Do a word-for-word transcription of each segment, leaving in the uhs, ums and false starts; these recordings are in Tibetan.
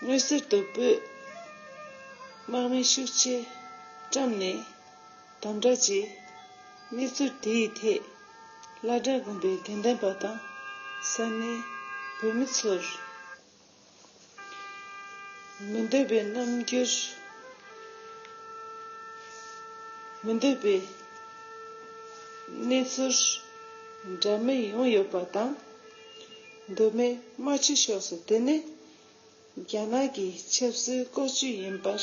མངོན་གསལ་དོད་པོས་དམག་མི་ཤུགས་ཆེ་བཀྲམ་ནས་དམ་དྲག་བྱས། གནས་ཚུལ་དེའི་ཐད་བླ་བྲང་དགོན་པའི་དགེ་ལྡན་པ་དང་ས་གནས་བོད་མི་ཚོར་མི་འདོད་པའི་རྣམ་འགྱུར། མི་འདོད་པའི་གནས་ཚུལ་འདྲ་མིན་ཡོང་ཡོད་པ་དང་། མདོ་སྨད་རྨ་ཆུ་ཕྱོགས་སུ་དེ་ནས་རྒྱ་ནག་གི་ཆབ་སྲིད་ལྐོག་ཇུས་ཡིན་པར་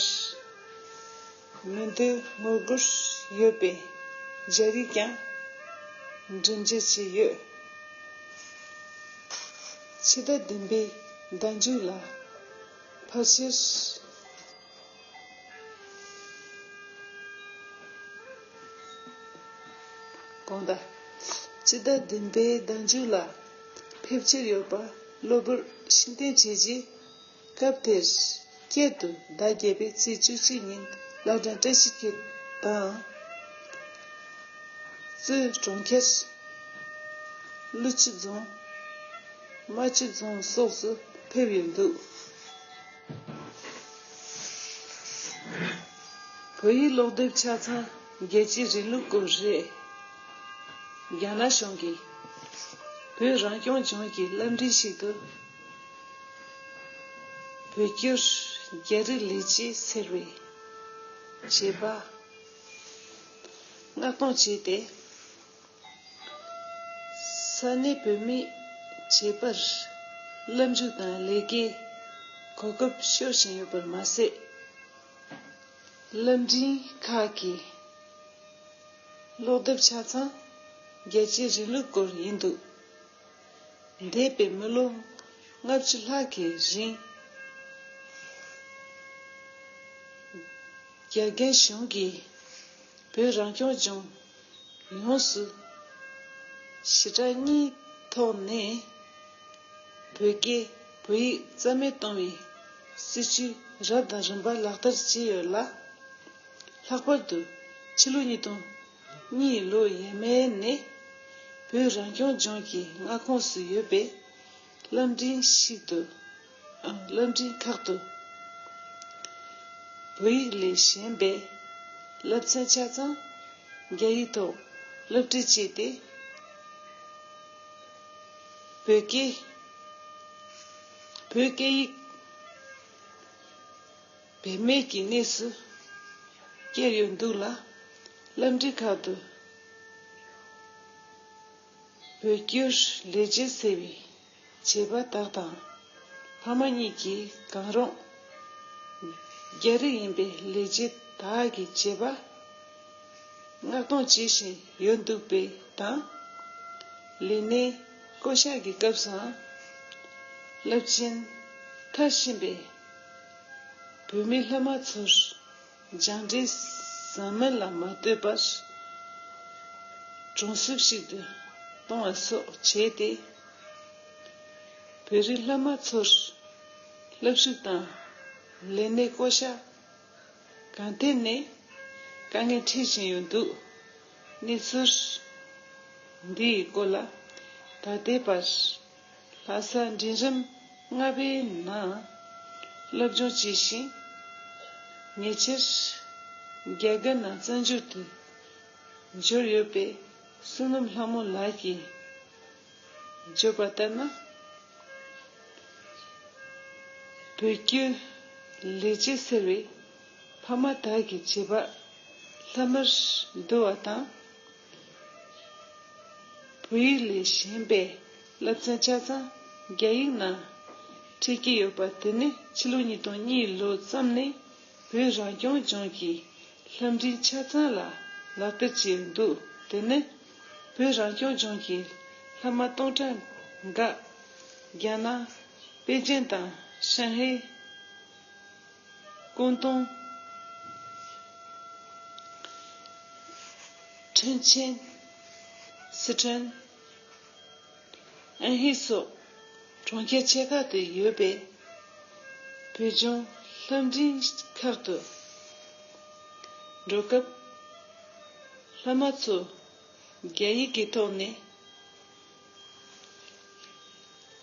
མི་འདོད་ངོ་རྒོལ་ཡོད་པའི་བྱ་རིགས་ཀྱང་འགྲེམས་འཇལ་བྱས་ཡོད། ཕྱི་ཟླ་བདུན་པའི་ཟླ་མཇུག་ལ་ཕལ་ཆེར། དགོངས་དག་ཕྱི་ཟླ་བདུན་པའི་ཟླ་མཇུག་ལ་ཕེབས་འཆར་ཡོད་པ་གློ་བུར་ཤེས་རྟོགས་བྱས་རྗེས། སྐབས་དེར་སྐྱིད་སྡུག་ཟླ་བརྒྱད་པའི་ཚེས་བཅུ་གཅིག་ཉིན་བླ་བྲང་བཀྲ་ཤིས་འཁྱིལ་དང་། གཙོས་གྲོང་ཁྱེར། ཀླུ་ཆུ་རྫོང་། རྨ་ཆུ་རྫོང་སོགས་སུ་ཕེབས་ཡོད་འདུག་བོད་ཡིག་ཀློག་དེབ་ཆ་ཚང་རྒྱལ་གཅེས་རིང་ལུགས་སྐོར་རེད། རྒྱ་ནག་གཞུང་གིས་བོད་རང་སྐྱོང་ལྗོངས་ཀྱི་བླ་བྲང་ཞིག་ཏུ་བོད་སྐྱོར་རྒྱ་རིགས་ལས་བྱེད་ཟེར་བའི་བྱེད་པ་མངགས་གཏོང་བྱས་ཏེ། ས་གནས་བོད་མིའི་བྱེད་པར་ལམ་ལུགས་དང་ལས་ཀའི་གོ་སྐབས་ཤོར་བཞིན་ཡོད་པར་མ་ཟད། བླ་བྲང་ཁག་གི་ཀློག་དེབ་ཆ་ཚང་རྒྱལ་གཅེས་རིང་ལུགས་སྐོར་ཡིན་འདུག་འདས་པའི་མི་ལོ་ལྔ་བཅུ་ལྷག་གི་རིང་། རྒྱ་རྒན་གཞུང་གིས་བོད་རང་སྐྱོང་ལྗོངས་ཡོངས་སུ་ཞི་དྲག་གཉིས་ཐོག་ནས་བོད་སྐད་བོད་ཡིག་རྩ་མེད་གཏོང་བའི་སྲིད་ཇུས་རབ་དང་རིམ་པ་ལག་བསྟར་བྱས་ཡོད་ལ། ལྷག་པར་དུ་ཕྱི་ལོ་ཉིས་སྟོང་གཉིས་ལོ་ཡས་མས་ནས་བོད་རང་སྐྱོང་ལྗོངས་ཀྱི་མངའ་ཁོངས་སུ་ཡོད་པའི་བླ་བྲང་ཞིག་ཏུ། ཨ། བླ་བྲང་ཁག་ཏུ་བོད་ཡིག་ལས་གཞན་པའི་བསླབ་ཚན་ཆ་ཚང་རྒྱ་ཡིག་ཐོག་སློབ་ཁྲིད་བྱས་ཏེ། བོད་སྐད། བོད་སྐད་ཡིག་བེད་མེད་ཀྱི་གནས་སུ་བསྐྱལ་ཡོད་འདུག་ལ། བླ་བྲང་ཁག་ཏུ་བོད་སྐྱོར་ལས་བྱེད་ཟེར་བའི་བྱེད་པ་དག་དང་། ཕ་མ་གཉིས་ཀྱིས་གང་རུང་རྒྱ་རིགས་ཡིན་པའི་ལས་བྱེད་དག་གི་བྱེད་པ་མངགས་གཏོང་བྱེད་བཞིན་ཡོད་འདུག་པས་དང་། ལས་གནས་བསྐོ་གཞག་གི་སྐབས་སུའང་། རླབས་ཆེན་མཐར་ཕྱིན་པའི་བོད་མི་སློབ་མ་ཚོར་སྦྱང་འབྲས་ཟབ་མིན་ལ་མ་ལྟོས་པར། གྲོང་གསེབ་ཞིག་ཏུ་གཏོང་བ་སོགས་བྱས་ཏེ། བོད་རིགས་སློབ་མ་ཚོར་བསླབ་ཞུགས་དང་ལས་གནས་བསྐོ་གཞག་གང་ཐད་ནས་དཀའ་ངལ་འཕྲད་བཞིན་ཡོད་འདུག་གནས་ཚུལ་འདིའི་སྐོར་ལ་ད་ལྟའི་བར་ལྷ་ས་འབྲིང་རིམ་ལྔ་པའི་ནང་སློབ་སྦྱོང་བྱེད་བཞིན། ཉེ་ཆར་རྒྱ་གར་ནང་བཙན་བྱོལ་དུ་འབྱོར་ཡོད་པའི་བསོད་ནམས་ལྷ་མོ་ལགས་ཀྱིས་བརྗོད་པ་ལྟར་ན། བོད་སྐྱོར་ལས་བྱེད་ཟེར་བའི་ཕ་མ་དག་གི་བྱེད་པ་ལྷག་མར་བསྡུ་བ་དང་། བོད་ཡིག་ལས་གཞན་པའི་བསླབ་ཚན་ཆ་ཚང་རྒྱ་ཡིག་ནང་ཁྲིད་ཀྱི་ཡོད་པ་དེ་ནི་ཕྱི་ལོ་ཉིས་སྟོང་གཉིས་ལོ་ཙམ་ནས་བོད་རང་སྐྱོང་ལྗོངས་ཀྱི་བསླབ་འབྲིང་ཆ་ཚང་ལ་ལག་བསྟར་བྱས་འདུག་དེ་ནི་བོད་རང་སྐྱོང་ལྗོངས་ཀྱི་སློབ་མ་སྟོང་ཕྲག་འགའ་རྒྱ་ནག་པེ་ཅིན་དང་ཧྲང་ཧའེ། ཀོང་ཏུང་། ཁྲེང་ཆེན། སི་ཁྲོན། ཨན་ཧི་སོགས་གྲོང་ཁྱེར་ཆེ་ཁག་ཏུ་ཡོད་པའི་བོད་ལྗོངས་སློབ་འབྲིང་ཁག་ཏུ་འགྲོ་སྐབས། སློབ་མ་ཚོ་རྒྱ་ཡིག་གི་ཐོག་ནས་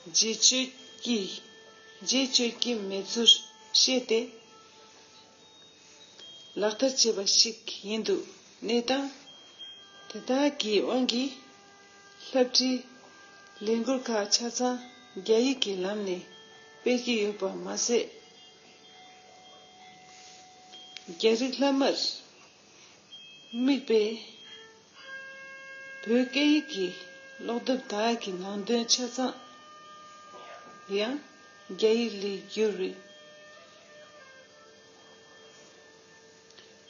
རྗེས་བསྐྱོད་ཀྱི་རྗེས་བསྐྱོད་ཀྱི་མེད་ཚུལ། བཤད་དེ་ལག་བསྟར་བྱས་པ་ཞིག་ཡིན་འདུག་གནས་སྟངས་དེ་དག་གི་དབང་གིས་བསླབ་ཁྲིད་ལས་འགུལ་ཁག་ཆ་ཚང་རྒྱ་ཡིག་གི་ལམ་ནས་སྤེལ་གྱི་ཡོད་པ་མ་ཟད། རྒྱ་རིགས་བསླབ་མར་དམིགས་པའི་བོད་སྐད་ཡིག་གི་ཀློག་དེབ་དག་གི་ནང་དོན་ཆ་ཚང་ཡང་རྒྱ་ཡིག་ལས་བསྒྱུར་བའི་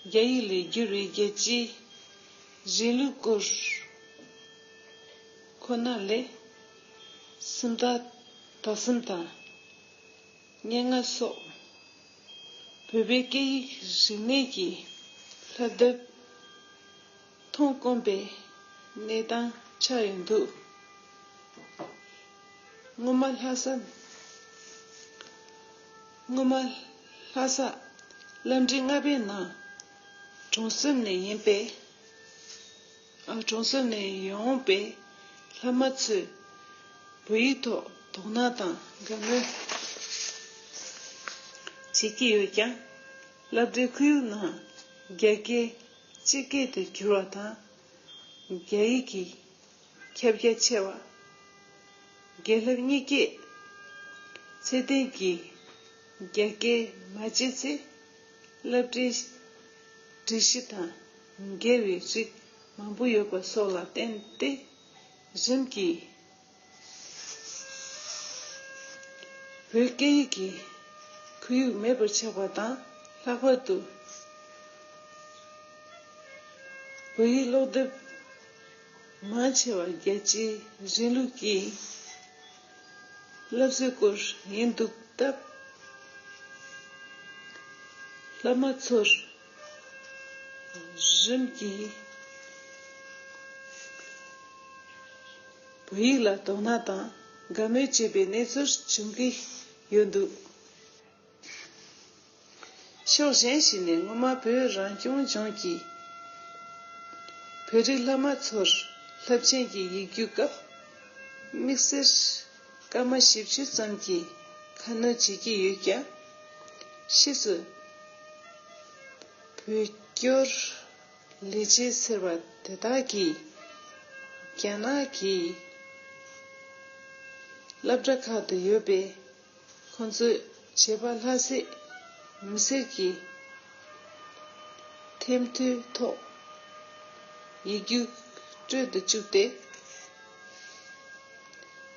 རྒྱ་ཡིག་ལས་བསྒྱུར་བའི་རྒྱལ་སྤྱིའི་རིང་ལུགས་སྐོར་ཁོ་ན་ལས། སུམ་རྟགས་དག་གསུམ་དང་། སྙན་ངག་སོགས་བོད་པའི་སྐད་ཡིག་རིག་གནས་ཀྱི་བསླབ་དེབ་མཐོང་དཀོན་པའི་གནས་སྟངས་ཆགས་ཡོད་འདུག་སྔོན་མ་ལྷ་ས། སྔོན་མ་ལྷ་ས་བསླབ་འབྲིང་ལྔ་པའི་ནང་གྲོང་གསེབ་ནས་ཡིན་པའི། ཨ། གྲོང་གསེབ་ནས་ཡོང་བའི་བླ་མ་ཚོས་བོད་ཡིག་ཐོག་དོ་སྣང་དང་དགའ་མོས་བྱེད་ཀྱི་ཡོད་ཀྱང་། བསླབ་གྲྭའི་ཁོར་ཡུག་ནང་རྒྱ་སྐད་སྤྱི་སྐད་དུ་བསྒྱུར་བ་དང་། རྒྱ་ཡིག་གི་ཁྱབ་རྒྱ་ཆེ་བ། རྒན་བསླབ་གཉིས་ཀས་ཚད་ལྡན་གྱི་རྒྱ་སྐད་མ་སྤྱད་ཚེ། བསླབ་གྲྭའི་སྒྲིག་གཞི་དང་འགལ་བའི་རིགས་མང་པོ་ཡོད་པ་སོགས་ལ་བརྟེན་ཏེ། རིམ་གྱིས་བོད་སྐད་ཡིག་གི་ཁོར་ཡུག་མེད་པར་ཆགས་པ་དང་། ལྷག་པར་དུ་བོད་ཡིག་ཀློག་དེབ་མང་ཆེ་བ་རྒྱལ་སྤྱིའི་རིང་ལུགས་ཀྱི་བསླབ་སྲོལ་སྐོར་ཡིན་འདུག་སྟབས། བླ་མ་ཚོར་རིམ་གྱིས་བོད་ཡིག་ལ་དོ་སྣང་དང་དགའ་མོས་བྱེད་པའི་གནས་ཚུལ་བྱུང་གི་ཡོད་འདུག་ཕྱོགས་གཞན་ཞིག་ནས། སྔོན་མ་བོད་རང་སྐྱོང་ལྗོངས་ཀྱི་བོད་རིགས་བླ་མ་ཚོར་བསླབ་ཆེན་གྱི་ཡིག་རྒྱུགས་སྐབས། དམིགས་བསལ་སྐར་མ་བཞི་བཅུ་ཙམ་གྱི་ཁ་སྣོན་བྱེད་ཀྱི་ཡོད་ཀྱང་། ཕྱིས་སུ་བོད་སྐྱོར་ལས་བྱེད་ཟེར་བ་དེ་དག་གིས་རྒྱ་ནག་གི་སློབ་གྲྭ་ཁག་ཏུ་ཡོད་པའི་ཁོང་ཚོའི་བྱེད་པ་ལྷ་སྲས་མི་སེར་གྱི་ཐེམ་ཐོའི་ཐོག་ཡིག་རྒྱུགས་སྤྲོད་དུ་བཅུག་སྟེ།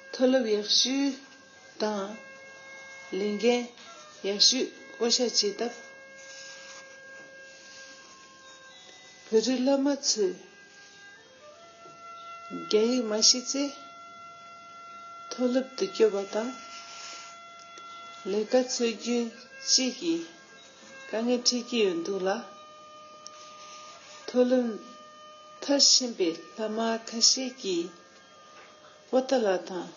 མཐོ་སློབ་ཡག་ཤོས་དང་ལས་འགན་ཡག་ཤོས་བསྐོ་བཞག་བྱས་སྟབས། བོད་རིགས་བླ་མ་ཚོས་རྒྱ་ཡིག་མ་ཤེས་ཚེ། མཐོ་སློབ་ཏུ་བསྐྱོད་པ་དང་། ལས་ཀ་འཚོལ་རྒྱུ་བཅས་ཀྱི་དཀའ་ངལ་འཕྲད་ཀྱི་ཡོད་འདུག་ལ། མཐོ་སློབ་མཐར་ཕྱིན་པའི་བླ་མ་ཁ་ཤས་ཀྱིས་པོ་ཏཱ་ལ་དང་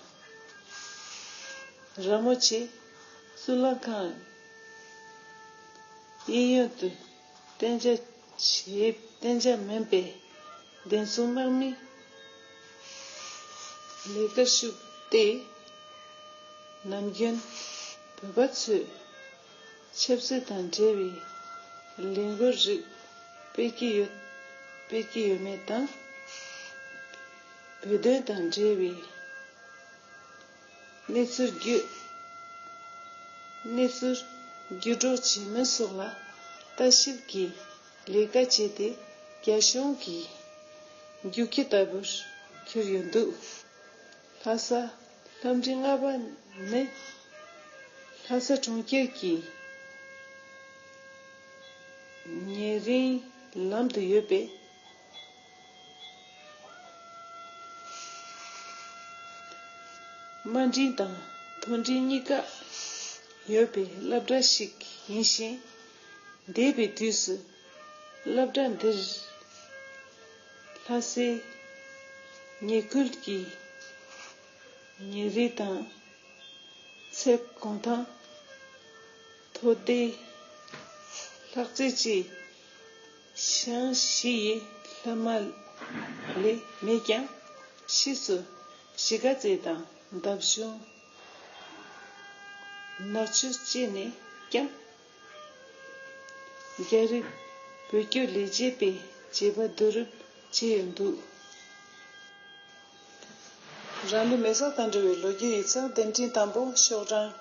ར་མོ་ཆེ་གཙུག་ལག་ཁང་གཡས་གཡོན་དུ་གཏན་འཇགས་བྱེད། གཏན་འཇགས་མིན་པའི་བདེ་སྲུང་དམག་མིའི་ལས་ཀར་ཞུགས་ཏེ། ནམ་རྒྱུན་བོད་པ་ཚོས་ཆབ་སྲིད་དང་འབྲེལ་བའི་ལས་འགུལ་རིགས་སྤེལ་གྱི་ཡོད། སྤེལ་གྱི་ཡོད་མེད་དང་། བོད་དོན་དང་འབྲེལ་བའི་གནས་ཚུལ་བརྒྱུད། གནས་ཚུལ་བརྒྱུད་སྒྲོག་བྱེད་མིན་སོགས་ལ་ལྟ་ཞིབ་ཀྱི་ལས་ཀ་བྱས་ཏེ། རྒྱ་གཞུང་གི་རྒྱུག་ཁྱི་ལྟ་བུར་གྱུར་ཡོད་འདུག་ལྷ་ས་ལྷ་འབྲིང་ལྔ་པ་ནི་ལྷ་ས་གྲོང་ཁྱེར་གྱི་ཉེ་རིང་ལམ་དུ་ཡོད་པའི་དམའ་འབྲིང་དང་མཐོ་འབྲིང་གཉིས་ཀ་ཡོད་པའི་སློབ་གྲྭ་ཞིག་ཡིན་ཞིང་། འདས་པའི་དུས་སུ་སློབ་གྲྭ་འདིར་ལྷ་སའི་ཉེ་ཁུལ་གྱི་ཉེ་རིང་དང་། ཚེ་གང་ཐང་། མཐོ་ལྡན་ལྷག་རྩེ་བཅས་ཞང་བཞི་ཡི་ལྷག་མ་ལས་མེད་ཀྱང་། ཕྱིས་སུ་གཞིས་ཀ་རྩེ་དང་འདབ་གཞུང་ནག་ཆུ་བཅས་ནས་ཀྱང་ རྒྱ་རིགས་བོད་སྐྱོད་ལས་བྱེད་པས་བྱས་པ་བསྡུ་རུབ་བྱས་ཡོད་འདུག། རང་ལུས་མེ་སྲེག་དང་འབྲེལ་བའི་ལོ་རྒྱུས་ཡིག་ཚགས་དེབ་ཕྲེང་དང་པོ་ཤོག་གྲངས་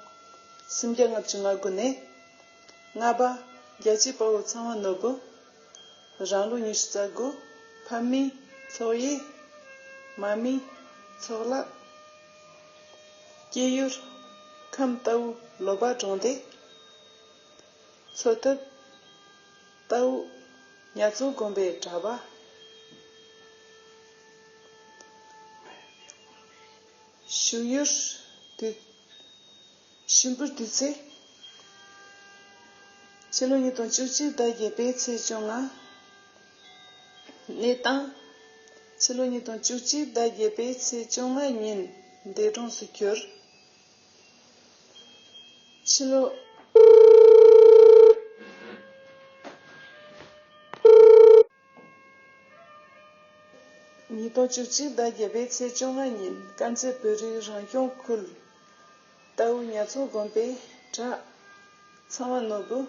སུམ་བརྒྱ་ལྔ་བཅུ་ང་དགུ་ནས། ལྔ་པ། རྒྱལ་གཅེས་དཔའ་བོ་ཚངས་དབང་ནོར་བུ། རང་ལོ་ཉི་ཤུ་རྩ་དགུ། ཕ་མིང་ཚོགས་གཡུ། མ་མིང་ཚོགས་ལགས། སྐྱེས་ཡུལ་ཁམས་རྟའུ་ལོ་པ་གྲོང་སྡེ། འཚོ་ཐབས་རྟའུ་ཉ་ཚོང་དགོན་པའི་གྲྭ་པ། བཞུགས་ཡུལ་དུས། ཤིང་ཕུར་དུས་ཚེས། ཕྱི་ལོ་ཉིས་སྟོང་བཅུ་གཅིག་ཟླ་བརྒྱད་པའི་ཚེས་བཅོ་ལྔ། གནས་སྟངས། ཕྱི་ལོ་ཉིས་སྟོང་བཅུ་གཅིག་ཟླ་བརྒྱད་པའི་ཚེས་བཅོ་ལྔ་ཉིན་འདས་གྲོངས་སུ་གྱུར། ཕྱི་ལོ། ཉིས་སྟོང་བཅུ་གཅིག་ཟླ་བརྒྱད་པའི་ཚེས་བཅོ་ལྔ་ཉིན་དཀར་མཛེས་བོད་རིགས་རང་སྐྱོང་ཁུལ་རྟའུ་ཉ་ཚོང་དགོན་པའི་གྲྭ་ཚངས་དབང་ནོར་བུ།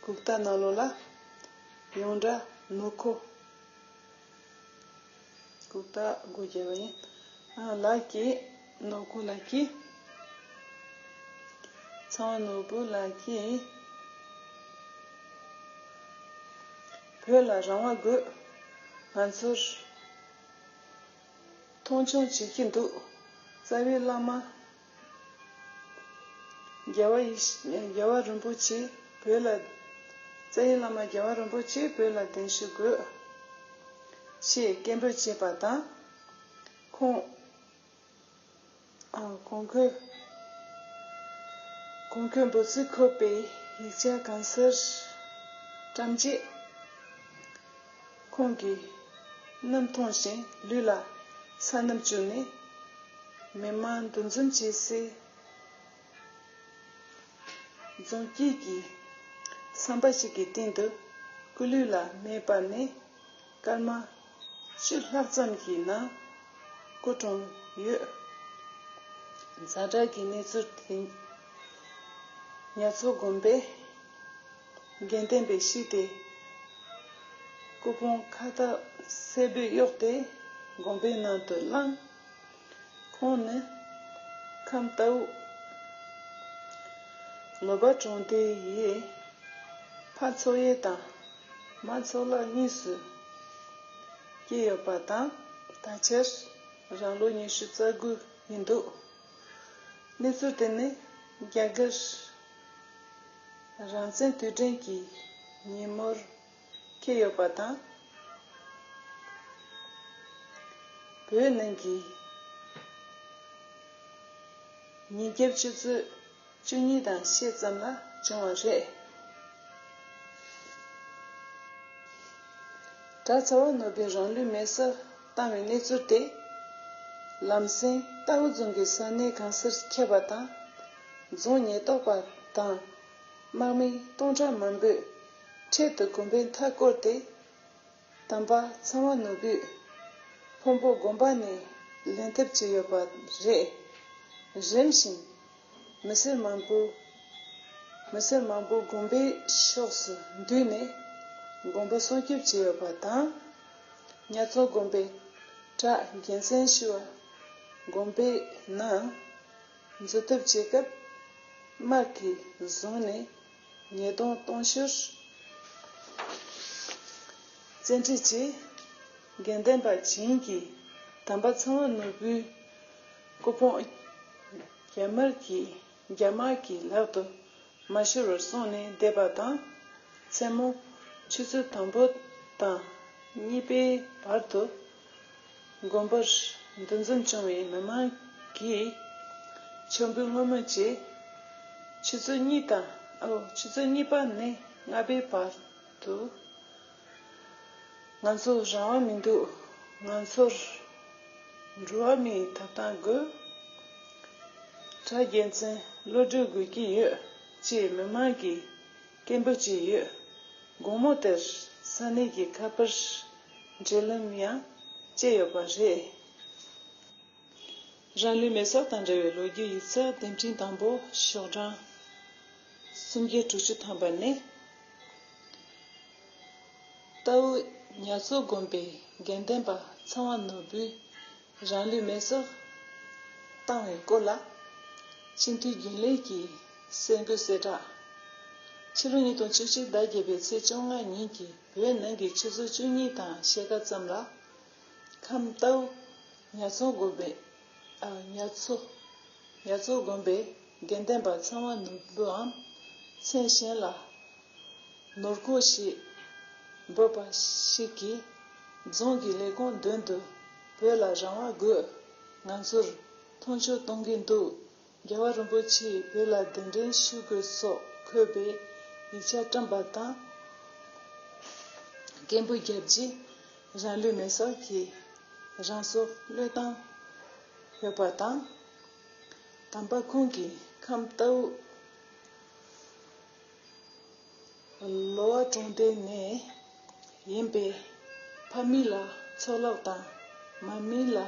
གུག་རྟ་ནང་ལོགས་ལ་ཡོངས་གྲྭ་ནོར་ཁོ། གུག་རྟ་སྒོ་བརྒྱབ་པ་ཡིན། ཨ། ལགས་ཀྱིས། ནོར་ཁོ་ལགས་ཀྱིས། ཚངས་དབང་ནོར་བུ་ལགས་ཀྱིས། བོད་ལ་རང་དབང་དགོས། ང་ཚོར་མཐོང་ཆུང་བྱེད་ཀྱི་འདུག། རྩ་བའི་བླ་མ། རྒྱལ་བ་ཡེ་ཤེས། རྒྱལ་བ་རིན་པོ་ཆེ་བོད་ལ། རྩ་བའི་བླ་མ་རྒྱལ་བ་རིན་པོ་ཆེ་བོད་ལ་གདན་ཞུ་དགོས། ཞེས་སྐད་འབོད་བྱས་པ་དང་། ཁོང་། ཨ། གོང་འཁོད། གོང་འཁོད་འབོད་ཚིག་འཁོད་པའི་ཡིག་ཆ་གང་སར་བཀྲམ་རྗེས། ཁོང་གིས་གནམ་མཐོང་ཞིང་ལུས་ལ་ས་སྣུམ་བྱུགས་ནས། མི་མང་འདུ་འཛོམས་བྱེད་སའི་རྫོང་དཀྱིལ་གྱི་ཟམ་པ་ཞིག་གི་སྟེང་དུ་སྐུ་ལུས་ལ་མེ་སྤར་ནས། སྐར་མ་བཅུ་ལྷག་ཙམ་གྱི་ནང་སྐུ་གྲོངས་ཡོད། ཛ་དྲག་གི་གནས་ཚུལ་དེ་ཉ་ཚོང་དགོན་པའི་དགེ་ལྡན་པས་ཤེས་ཏེ། སྐུ་ཕུང་ཁ་བཏགས་སེར་པོས་གཡོགས་ཏེ་དགོན་པའི་ནང་དུ་བླངས། ཁོང་ནི་ཁམས་རྟའུ་ལོ་པ་གྲོང་སྡེ་ཡི་ཕ་ཚོགས་གཡུ་དང་མ་ཚོགས་ལགས་གཉིས་སུ་སྐྱེས་ཡོད་པ་དང་། ད་ཆར་རང་ལོ་ཉི་ཤུ་རྩ་དགུ་ཡིན་འདུག། གནས་ཚུལ་དེ་ནི་རྒྱ་གར་རང་བཙན་དུས་དྲན་གྱི་ཉིན་མོར་འཁེལ་ཡོད་པ་དང་། བོད་ནང་གི་ཉིན་རྒྱབ་ཆུ་ཚོད་བཅུ་གཉིས་དང་ཕྱེད་ཙམ་ལ་བྱུང་བ་རེད། གྲྭ་ཚངས་དབང་ནོར་བུས་རང་ལུས་མེ་སྲེག་བཏང་བའི་གནས་ཚུལ་དེ། ལམ་སེང་རྟའུ་རྫོང་གི་ས་གནས་གང་སར་ཁྱབ་པ་དང་། རྫོང་ཉེན་རྟོག་པ་དང་དམག་མི་སྟོང་ཕྲག་མང་པོས་འཕྲལ་དུ་དགོན་པའི་མཐའ་བསྐོར་ཏེ། དམ་པ་ཚངས་དབང་ནོར་བུས་ཕུང་པོ་དགོན་པ་ནས་ལེན་ཐབས་བྱས་ཡོད་པ་རེད། རིམ་བཞིན་མི་སེར་མང་པོ། མི་སེར་མང་པོ་དགོན་པའི་ཕྱོགས་སུ་འདུས་ནས་དགོན་པ་སྲུང་སྐྱོབ་བྱས་ཡོད་པ་དང་། ཉ་ཚོང་དགོན་པའི་གྲྭ་རྒྱལ་མཚན་ཞུ་བ་དགོན་པའི་ནང་འཛུལ་ཐབས་བྱེད་སྐབས། དམག་གིས་བཟུང་ནས་ཉེས་རྡུང་གཏོང་ཕྱིར་བཙན་ཁྲིད་བྱས། དགེ་ལྡན་པ་བྱིངས་ཀྱིས་དམ་པ་ཚངས་དབང་ནོར་བུའི་སྐུ་ཕུང་རྒྱ་དམར་གྱི་རྒྱ་དམག་གི་ལག་ཏུ་མ་ཤོར་བར་སྲུང་ནས་བསྡད་པ་དང་། མཚན་མོ་ཆུ་ཚོད་དང་པོ་དང་གཉིས་པའི་བར་དུ། དགོན་པར་འདུ་འཛོམས་བྱུང་བའི་མི་མང་གིས་མཆོད་འབུལ་སྔོན་མོ་བྱས། ཆུ་ཚོད་གཉིས་དང་། ཨོ། ཆུ་ཚོད་གཉིས་པ་ནས་ལྔ་པའི་བར་དུ། ང་ཚོར་རང་དབང་མི་འདུག། ང་ཚོར་འགྲོ་བ་མིའི་ཐོབ་ཐང་དགོས། གྲྭ་རྒྱལ་མཚན་བློ་གྲོས་དགོས་ཀྱི་ཡོད་ཅེས་མི་མང་གིས་སྐད་འབོད་བྱས་ཡོད། དགོང་མོ་དེར་ས་གནས་ཀྱི་ཁ་པར་འབྲེལ་ལམ་ཡང་བཅད་ཡོད་པ་རེད། རང་ལུས་མེ་སྲེག་དང་འབྲེལ་བའི་ལོ་རྒྱུས་ཡིག་ཚགས་དེབ་ཕྲེང་དང་པོ་ཤོག་གྲངས་སུམ་བརྒྱ་དྲུག་ཅུ་ཐམ་པ་ནས། རྟའུ་ཉ་མཚོ་དགོན་པའི་དགེ་འདུན་པ་ཚངས་དབང་ནོར་བུས་རང་ལུས་མེ་སྲེག་བཏང་བའི་སྐོར་ལ། སྤྱི་འཐུས་རྒྱུན་ལས་ཀྱིས་གསར་འགོད་གསལ་བསྒྲགས། ཕྱི་ལོ་ཉིས་སྟོང་བཅུ་གཅིག་ཟླ་བརྒྱད་པའི་ཚེས་བཅོ་ལྔ་ཉིན་གྱི་བོད་ནང་གི་ཆུ་ཚོད་བཅུ་གཉིས་དང་ཕྱེད་ཀ་ཙམ་ལ། ཁམས་རྟའུ་ཉ་མཚོ་དགོན་པའི་ཨ་ཉ་མཚོ་ཉ་མཚོ་དགོན་པའི་དགེ་འདུན་པ་ཚངས་དབང་ནོར་བུའམ་མཚན་གཞན་ལ། ནོར་ཁོ་ཞེས་འབོད་པ་ཞིག་གིས། རྫོང་གི་ལས་ཁུངས་མདུན་དུ་བོད་ལ་རང་དབང་དགོས། ང་ཚོར་མཐོང་ཆུང་གཏོང་གིན་འདུག། རྒྱལ་བ་རིན་པོ་ཆེས་བོད་ལ་གདན་འདྲེན་ཞུ་དགོས་སོགས་འཁོད་པའི་ཡིག་ཆ་བཀྲམ་པ་དང་། སྐད་འབོད་བརྒྱབ་རྗེས་རང་ལུས་མེ་སྲེག་གིས་རང་སྲོག་བློས་བཏང་ཡོད་པ་དང་། དམ་པ་ཁོང་གིས་ཁམས་རྟའུ་ལོ་བ་གྲོང་རྡལ་ནས་ཡིན་པའི་ཕ་མིང་ལ་ཚོགས་ལགས་དང་། མ་མིང་ལ་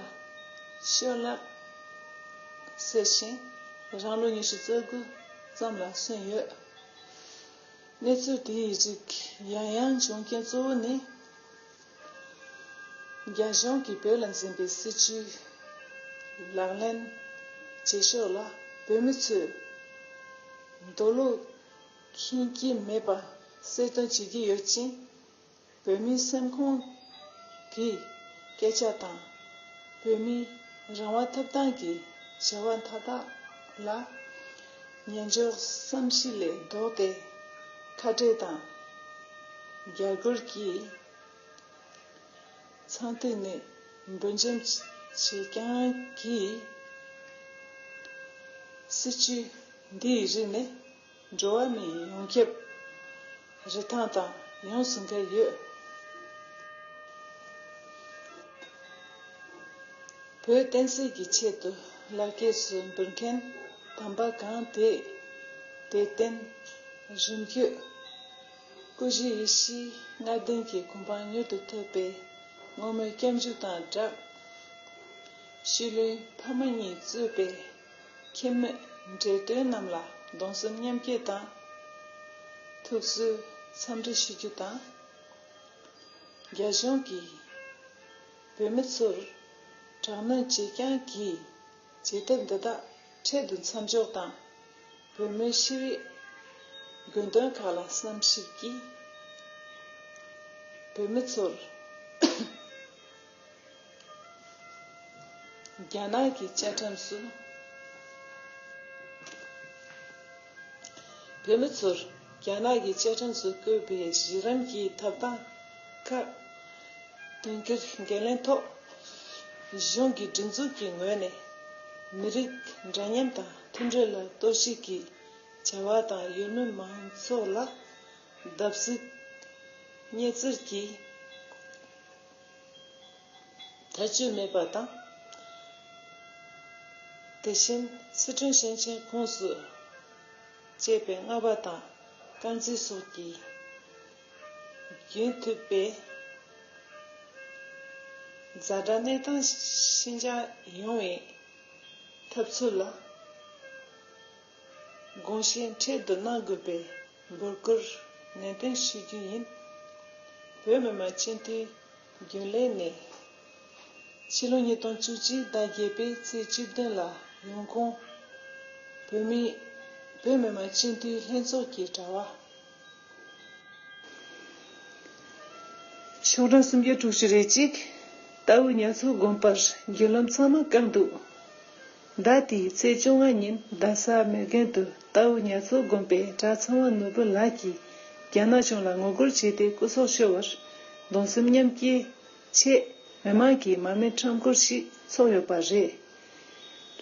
ཤོ་ལགས་ཟེར་ཞིང་། རང་ལོ་ཉི་ཤུ་རྩ་དགུ་ཙམ་ལ་སོན་ཡོད། གནས་ཚུལ་དེའི་རིགས་ཡང་ཡང་འབྱུང་རྐྱེན་གཙོ་བོ་ནི། རྒྱ་གཞུང་གིས་བོད་ལ་འཛིན་པའི་སྲིད་བྱུས་ལག་ལེན་བྱེད་ཕྱོགས་ལ་བོད་མི་ཚོས་འདོད་བློ་ཁེངས་ཀྱི་མེད་པ་གསལ་སྟོན་བྱེད་ཀྱི་ཡོད་ཅིང་། བོད་མིའི་སེམས་ཁོང་གི་སྐད་ཆ་དང་། བོད་མིའི་རང་དབང་ཐོབ་ཐང་གི་བྱ་བ་མཐའ་དག་ལ་ཉན་འཇོག་བསམ་གཞིག་ལས་ལྡོག་སྟེ། ཁ་བྲལ་དང་རྒྱ་སྒོར་གྱི་ཚང་ཐིག་ནས་འབུལ་འཇམ་བྱེད་རྐྱང་གིས། སྲིད་བྱུས་འདིའི་རིགས་ནི་འགྲོ་བ་མིའི་ཡོངས་ཁྱབ་རིན་ཐང་དང་ཡོངས་སུ་འགལ་ཡོད། བོད་བསྟན་སྲིད་ཀྱི་ཆེད་དུ་ལག་སྐྱེས་སུ་འབུལ་མཁན་དམ་པ་གང་དེས་དད་རྟེན་རིམ་བརྒྱུད། སྐུ་བཞི་ཡེ་ཤེས་ལྔ་ལྡན་གྱི་གོ་འཕང་མྱུར་དུ་ཐོབ་པའི་བསྔོ་སྨོན་སྐྱབས་འཇུག་དང་སྦྲགས། ཤུལ་ལུས་ཕ་མ་གཉིས་གཙོས་པའི་ཁྱིམ་མི་འབྲེལ་ཡོད་རྣམས་ལ་གདུང་སེམས་མཉམ་སྐྱེད་དང་ཐུགས་གསོའི་འཚམས་འདྲི་ཞུ་རྒྱུ་དང་། རྒྱ་གཞུང་གིས་བོད་མི་ཚོར་དྲག་གནོན་བྱེད་རྐྱང་གིས་བྱེད་ཐབས་འདི་དག་འཕྲལ་དུ་མཚམས་འཇོག་དང་། བོད་མིའི་ཤེས་རིག་དགོས་འདུན་ཁག་ལ་བསམ་གཞིགས་ཀྱིས་བོད་མི་ཚོར་རྒྱ་ནག་གི་བཅའ་ཁྲིམས་སུ། བོད་མི་ཚོར་རྒྱ་ནག་གི་བཅའ་ཁྲིམས་སུ་བཀོད་པའི་གཞི་རིམ་གྱི་ཐོབ་ཐང་ཁག་དོན་འཁྱོལ་འགན་ལེན་ཐོག་གཞུང་གི་སྒྲིག་འཛུགས་ཀྱི་ངོས་ནས་མི་རིགས་འདྲ་མཉམ་དང་མཐུན་སྒྲིལ་ལ་གཏོར་བཤིག་གི་བྱ་བ་དང་། ཡུལ་མི་མང་ཚོགས་ལ་བརྡབ་གསིག་བརྙས་བཙིར་གྱི་ཐབས་ཇུས་མེད་པ་དང་། དེ་བཞིན་སི་ཁྲོན་ཞིང་ཆེན་ཁོངས་སུ་སྤྱད་པའི་རྔ་བ་དང་དཀར་མཛེས་སོགས་ཀྱི་རྒྱུན་མཐུད་པའི་ཛ་དྲག་གནས་སྟངས་ཞི་འཇགས་ཡོང་བའི་འཐབ་རྩོད་ལ་དགོངས་བཞེས་འཕྲལ་དུ་གནང་དགོས་པའི་འབོད་སྐུལ་ནན་ཏན་ཞུ་རྒྱུ་ཡིན། བོད་མི་མང་སྤྱི་འཐུས་རྒྱུན་ལས་ནས་ཕྱི་ལོ་ཉིས་སྟོང་བཅུ་གཅིག་ཟླ་བརྒྱད་པའི་ཚེས་བཅུ་བདུན་ལ་ཡོང་ཁུངས། བོད་མི་བོད་མི་མང་སྤྱི་འཐུས་ལྷན་ཚོགས་ཀྱི་དྲ་བ། ཤོག་གྲངས་སུམ་བརྒྱ་དྲུག་ཅུ་རེ་གཅིག་རྟའུ་ཉ་མཚོ་དགོན་པར་བརྒྱུད་ལམ་ཚང་མ་བཀག་འདུག་ཟླ་དེའི་ཚེས་བཅོ་ལྔ་ཉིན་རྡ་ས་མེག་གྷན་དུ་རྟའུ་ཉ་མཚོ་དགོན་པའི་གྲྭ་ཚངས་དབང་ནོར་བུ་ལགས་ཀྱིས་རྒྱ་ནག་གཞུང་ལ་ངོ་རྒོལ་བྱས་ཏེ་སྐུ་སྲོག་ཤོར་བར་གདུང་སེམས་མཉམ་སྐྱེད་ཆེད་མི་མང་གིས་མར་མེ་ཁྲོམ་སྐོར་ཞིག་ཚོགས་ཡོད་པ་རེད།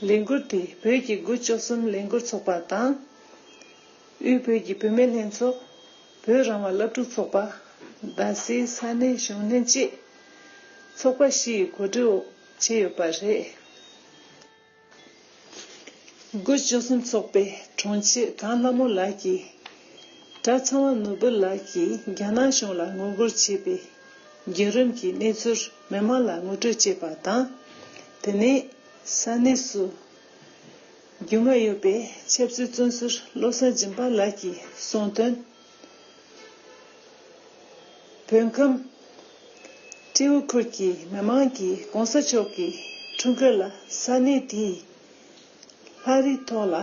ལས་འགུལ་དེ་བོད་ཀྱི་དགུ་བཅུ་གསུམ་ལས་འགུལ་ཚོགས་པ་དང་། དབུས་བོད་ཀྱི་བུད་མེད་ལྷན་ཚོགས། བོད་རང་དབང་སློབ་ཕྲུག་ཚོགས་པ། རྡ་སའི་ས་གནས་གཞོན་ནུ་བཅས་ཚོགས་པ་བཞི་ཡི་གོ་སྒྲིག་འོག་བྱས་ཡོད་པ་རེད། དགུ་བཅུ་གསུམ་ཚོགས་པའི་དྲུང་ཆེ་གངས་ལྷ་མོ་ལགས་ཀྱིས། གྲྭ་ཚངས་དབང་ནོར་བུ་ལགས་ཀྱིས་རྒྱ་ནག་གཞུང་ལ་ངོ་རྒོལ་བྱས་པའི་བརྒྱུད་རིམ་གྱི་གནས་ཚུལ་མི་མང་ལ་ངོ་སྤྲོད་བྱས་པ་དང་། དེ་ནས་ས་གནས་སུ་རྒྱུས་མངའ་ཡོད་པའི་ཆབ་སྲིད་བཙོན་ཟུར་བློ་བཟང་སྦྱིན་པ་ལགས་ཀྱིས་གསུངས་དོན། བོད་ཁམས་སྤྲེའུ་ཁུལ་གྱི་མི་མང་གིས་གོང་ས་མཆོག་གི་འཁྲུངས་སྐར་ལ་ས་གནས་དེའི་ལྷ་རིས་ཐོག་ལ་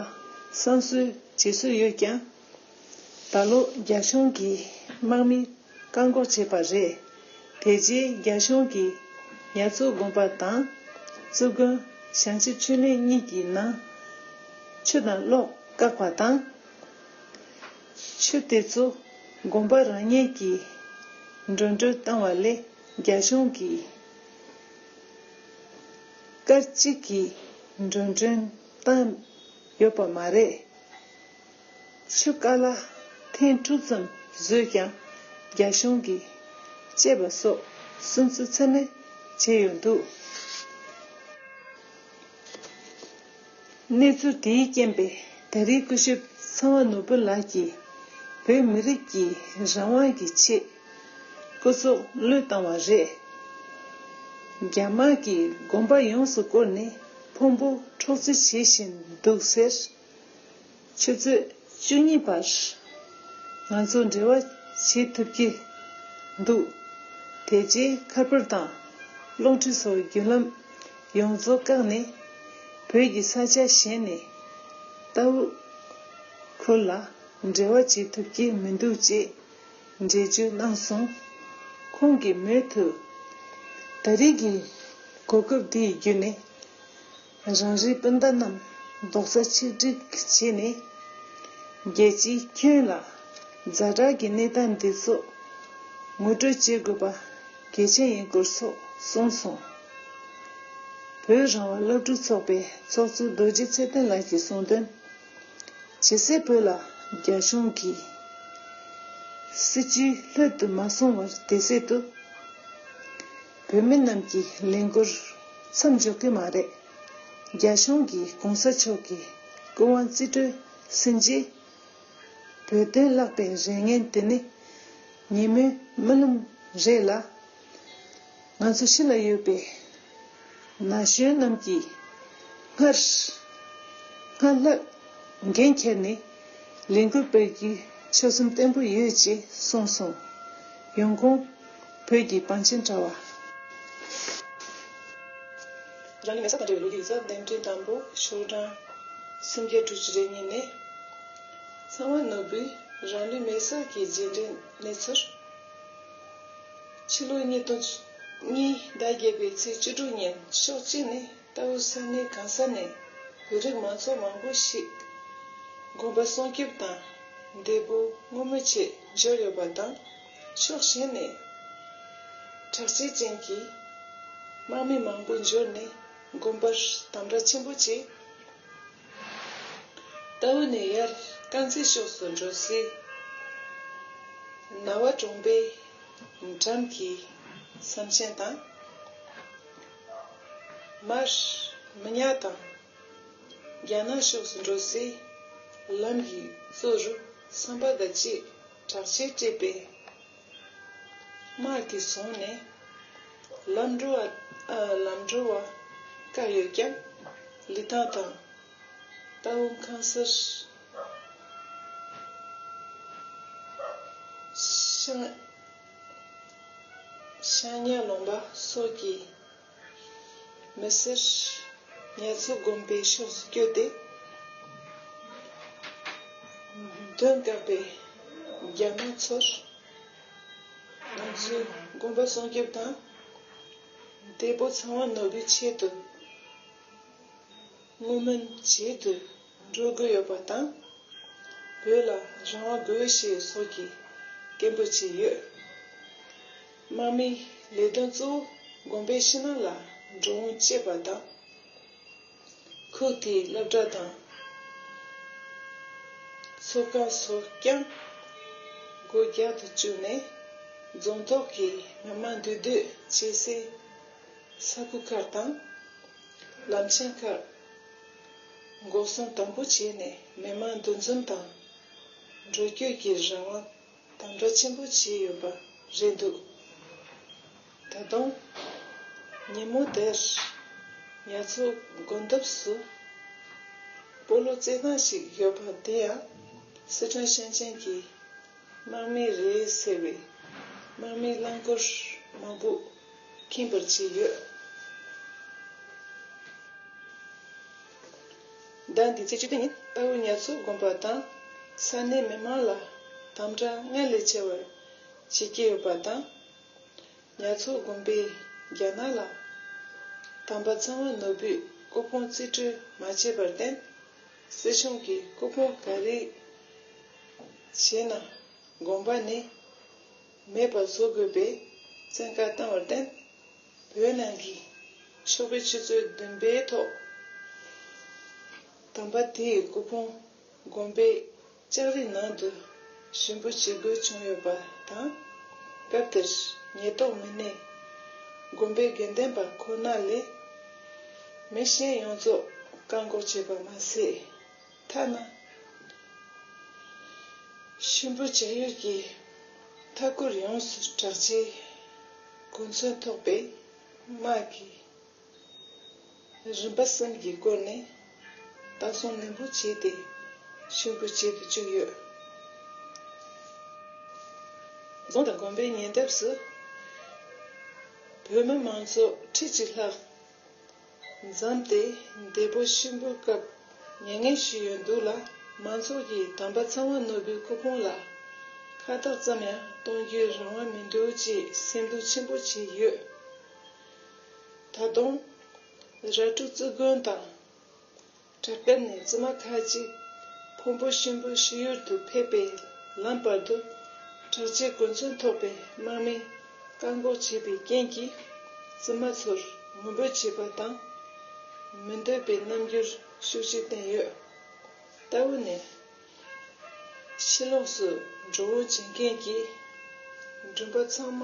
བསམ་ཚུལ་བྱེད་སྲོལ་ཡོད་ཀྱང་། ད་ལོ་རྒྱ་གཞུང་གིས་དམག་མིས་བཀག་འགོག་བྱས་པ་རེད། དེ་རྗེས་རྒྱ་གཞུང་གིས་ཉ་ཚོ་དགོན་པ་དང་། ཙུའུ་དགོན་ཞང་ཆེན་ཆོས་གླིང་གཉིས་ཀྱི་ནང་ཆུ་དང་གློག་བཀག་པ་དང་། ཆུ་དེ་ཚོ་དགོན་པ་རང་ཉིད་ཀྱི་འགྲོ་གྲོན་བཏང་བ་ལས་རྒྱ་གཞུང་གིས་སྐར་གཅིག་གི་འགྲོ་གྲོན་བཏང་ཡོད་པ་མ་རེད། ཆུ་ཀ་ལ་ཐེངས་དྲུག་ཙམ་བཟོས་ཀྱང་རྒྱ་གཞུང་གིས་བཅད་པ་སོགས་སུན་གཙེར་ཚད་མེད་བྱས་ཡོད་འདུག་གནས་ཚུལ་དེའི་རྐྱེན་པས་ད་རེས་སྐུ་ཞབས་ཚངས་པ་ནོར་བུ་ལགས་ཀྱིས་བོད་མི་རིགས་ཀྱི་རང་དབང་གི་ཆེད་སྐུ་སྲོག་བློས་བཏང་བ་རེད། རྒྱ་དམག་གིས་དགོན་པ་ཡོངས་སུ་བསྐོར་ནས་ཕུང་པོ་འཕྲོག་རྩིས་བྱེད་བཞིན་འདུག་ཟེར། ཆུ་ཚོད་བཅུ་གཉིས་བར་ང་ཚོ་འབྲེལ་བ་བྱེད་ཐུབ་ཀྱི་འདུག་དེ་རྗེས་ཁ་པར་དང་གློག་འཕྲིན་སོགས་བརྒྱུད་ལམ་ཡོངས་རྫོགས་བཀག་ནས་བོད་ཀྱི་ས་ཆ་གཞན་ནས་ཏའོ་ཁུལ་ལ་འབྲེལ་བ་བྱེད་ཐུབ་ཀྱི་མི་འདུག་ཅེས་འགྲེལ་བརྗོད་གནང་སོང་། ཁོང་གིས་མུ་མཐུད་ད་རེས་ཀྱི་གོ་སྐབས་འདི་བརྒྱུད་ནས། རང་རེའི་སྤུན་ཟླ་རྣམས་རྡོག་རྩ་ཆིག་སྒྲིལ་བྱས་ནས། རྒྱལ་སྤྱིའི་ཁྱོན་ལ་ཛ་དྲག་གི་གནས་སྟངས་འདི་ཚོ་ངོ་སྤྲོད་བྱེད་དགོས་པ་གལ་ཆེན་ཡིན་སྐོར་སོགས་གསུངས་སོང་། བོད་རང་དབང་སློབ་ཕྲུག་ཚོགས་པའི་ཚོགས་གཙོ་རྡོ་རྗེ་ཚེ་བརྟན་ལགས་ཀྱིས་གསུངས་དོན། ཇེ་གསལ་བོད་ལ་རྒྱ་གཞུང་གིས་སྲིད་ཇུས་ལྷོད་དུ་མ་སོང་བར་དེ་སྲིད་དུ། བོད་མི་རྣམས་ཀྱི་ལས་འགུལ་མཚམས་འཇོག་གི་མ་རེད། རྒྱ་གཞུང་གིས་གོང་ས་མཆོག་གི་སྐུ་དབང་རྩིས་སྤྲོད་ཟིན་རྗེས། བོད་དོན་བརླག་པའི་རེ་ངན་དེ་ནི་ཉིན་མོའི་རྨི་ལམ་རེད་ལ། ང་ཚོ་ཕྱི་ལ་ཡོད་པའི་ན་གཞོན་རྣམས་ཀྱིས་སྔར་སྔར་ལྷག་འགན་འཁྱེར་ནས་ལས་འགུལ་སྤེལ་རྒྱུའི་ཆོད་སེམས་བརྟན་པོ་ཡོད་ཅེས་གསུངས་སོང་། ཡོང་ཁུངས། བོད་ཀྱི་པང་ཆེན་དྲ་བ། རང་ལུས་མེ་སྲེག་དང་འབྲེལ་བའི་ལོ་རྒྱུས་ཡིག་ཚགས་གདན་འདྲེན་དང་པོ་ཤོག་གྲངས་སུམ་བརྒྱ་དྲུག་ཅུ་རེ་གཉིས་ནས། ཚངས་པ་ནོར་བུས་རང་ལུས་མེ་སྲེག་གི་རྗེས་འབྲས་གནས་ཚུལ། ཕྱི་ལོ་ཉིས་སྟོང་གཉིས་ཟླ་བརྒྱད་པའི་ཚེས་བཅུ་དྲུག་ཉིན་ཕྱོགས་གཅིག་ནས་ཏའོ་ས་གནས་གང་ས་ནས་བོད་རིགས་མང་ཚོགས་མང་པོ་ཞིག་དགོན་པ་སྲུང་སྐྱོབ་དང་བདེ་པོ་སྔོན་མའི་ཆེད་འབྱོར་ཡོད་པ་དང་། ཕྱོགས་གཞན་ནས་དྲག་ཆས་ཅན་གྱི་དམག་མི་མང་པོ་འབྱོར་ནས་དགོན་པར་དམ་དྲག་ཆེན་པོ་བྱས། ཏའོ་ནས་ཡར་དཀར་མཛེས་ཕྱོགས་སུ་འགྲོ་སའི་ནང་པ་གྲོང་པའི་འགྲམ་གྱི་ཟམ་ཆེན་དང་། མར་མི་ཉག་དང་རྒྱ་ནག་ཕྱོགས་སུ་འགྲོ་སའི་ལམ་གྱི་གཙོ་རུ་ཟམ་པ་དང་བཅས་དྲག་ཆས་སྤྲས་པའི་དམག་གིས་བཟུང་ནས་ལམ་འགྲོ་བ་ཨ་ལམ་འགྲོ་བ་བཀག་ཡོད་ཀྱང་། ལི་ཐང་དང་ཏའོ་ཁང་གསར། ཤང་ཤང་ཉ་ལུང་པ་སོགས་ཀྱི་མི་སེར་ཉ་ཚོ་དགོན་པའི་ཕྱོགས་སུ་བསྐྱོད་དེ། མདུན་བཀག་པའི་རྒྱ་དམག་ཚོར་ང་ཚོས་དགོན་པ་སྲུང་སྐྱོབ་དང་། བདེ་པོ་ཚང་བ་ནོར་བུའི་ཆེད་དུ། བསྔོ་སྨོན་བྱེད་དུ་འགྲོ་དགོས་ཡོད་པ་དང་། བོད་ལ་རང་དབང་དགོས་ཞེས་སོགས་ཀྱི་སྐད་འབོད་བྱས་ཡོད། དམག་མིའི་ལས་དོན་གཙོ་བོ་དགོན་པའི་ཕྱི་ནང་ལ་འགྲོ་འོང་བྱེད་པ་དང་། ཁུལ་དེའི་སློབ་གྲྭ་དང་ཚོགས་ཁང་སོགས་ཀྱང་སྒོ་རྒྱག་ཏུ་བཅུག་ནས། རྫོང་ཐོག་གི་མི་མང་འདུས་སྡོད་བྱེད་སའི་ས་ཁུལ་ཁག་དང་། ལམ་ཆེན་ཁག་འགོག་སྲུང་དམ་པོ་བྱས་ནས་མི་མང་འདུ་འཛོམས་དང་འགྲོ་སྐྱོད་ཀྱི་རང་དབང་དམ་དྲག་ཆེན་པོ་བྱས་ཡོད་པ་རེད་འདུག་ད་དུང་ཉིན་མོ་དེར་ཉ་ཚོ་དགོན་འདབས་སུ་སྤོ་ལོ་རྩེད་ཐང་ཞིག་ཡོད་པ་དེ་ཡང་སི་ཁྲོན་ཞིང་ཆེན་གྱི་དམག་མི་རེད་ཟེར་བའི་ དམག་མིའི་རླངས་འཁོར་མང་པོ་ཁེངས་པར་བྱས་ཡོད། ཟླ་འདིའི་ཚེས་བཅུ་བདུན་ཉིན་རྟའུ་ཉ་མཚོ་དགོན་པ་དང་ས་གནས་མི་མང་ལ་དམ་དྲག་སྔར་ལས་ཆེ་བར་བྱེད་ཀྱི་ཡོད་པ་དང་། ཉ་མཚོ་དགོན་པས་རྒྱ་ནག་ལ་དམ་པ་ཚངས་པ་ནོར་བུའི་སྐུ་ཕུང་རྩིས་སྤྲོད་མ་བྱས་པར་བརྟེན། སྲིད་གཞུང་གིས་སྐུ་ཕུང་ག་རེ་བྱས་ན་དགོན་པ་ནས་མེད་པར་བཟོ་དགོས་པའི་བཙན་བཀའ་བཏང་བར་བརྟེན། བོད་ནང་གི་ཕྱུག་པའི་ཆུ་ཚོད་བདུན་པའི་ཐོག་དམ་པ་དེའི་སྐུ་ཕུང་དགོན་པའི་ལྕགས་རིའི་ནང་དུ་གཤིན་པོ་བྱེད་དགོས་བྱུང་ཡོད་པ་དང་། སྐབས་དེར་ཉེན་རྟོག་མི་སྣས་དགོན་པའི་དགེ་འདུན་པ་ཁོ་ན་ལས་མི་གཞན་ཡོངས་རྫོགས་བཀག་འགོག་བྱས་པ་མ་ཟད། ཐ་ན་གཤིན་པོ་བྱ་ཡུལ་གྱི་མཐའ་འཁོར་ཡོངས་སུ་དྲག་ཆས་གོ་མཚོན་ཐོགས་པའི་དམག་གིས་རིམ་པ་གསུམ་གྱི་སྐོར་ནས་ལྟ་སྲུང་ནན་པོ་བྱས་ཏེ་གཤིན་པོ་བྱེད་དུ་བཅུག་ཡོད། རྫོང་དང་དགོན་པའི་ཉེ་འདབས་སུ་བོད་མི་མང་ཚོགས་ཁྲི་གཅིག་ལྷག་འཛོམས་ཏེ་འདས་པོ་གཤིན་པོའི་སྐབས་མྱ་ངན་ཞུས་ཡོད་འདུག་ལ། མང་ཚོགས་ཀྱིས་དམ་པ་ཚངས་པ་ནོར་བུའི་སྐུ་ཕུང་ལ་ཁ་བཏགས་ཙམ་ཡང་གཏོང་རྒྱུའི་རང་དབང་མི་འདུག་ཅེས་སེམས་སྡུག་ཆེན་པོ་བྱས་ཡོད། ད་དུང་ར་ཀྲུག་ཙི་དགོན་དང་། བྲག་དཀར་ནས་བཙུན་མ་ཁག་ཅིག་ཕུང་པོ་གཤིན་པོའི་ཤི་ཡུལ་དུ་ཕེབས་པའི་ལམ་བར་དུ་དྲག་ཆས་གོ་མཚོན་ཐོགས་པའི་དམག་མིས་བཀག་འགོག་བྱས་པའི་རྐྱེན་གྱིས། བཙུན་མ་ཚོར་ངུ་འབོད་བྱས་པ་དང་། མི་འདོད་པའི་རྣམ་འགྱུར་ཤུགས་ཆེ་བསྟན་ཡོད། རྟའུ་ནས་ཕྱི་ལོགས་སུ་འགྲོ་འོང་བྱེད་མཁན་གྱི་མགྲོན་པོ་ཚང་མ།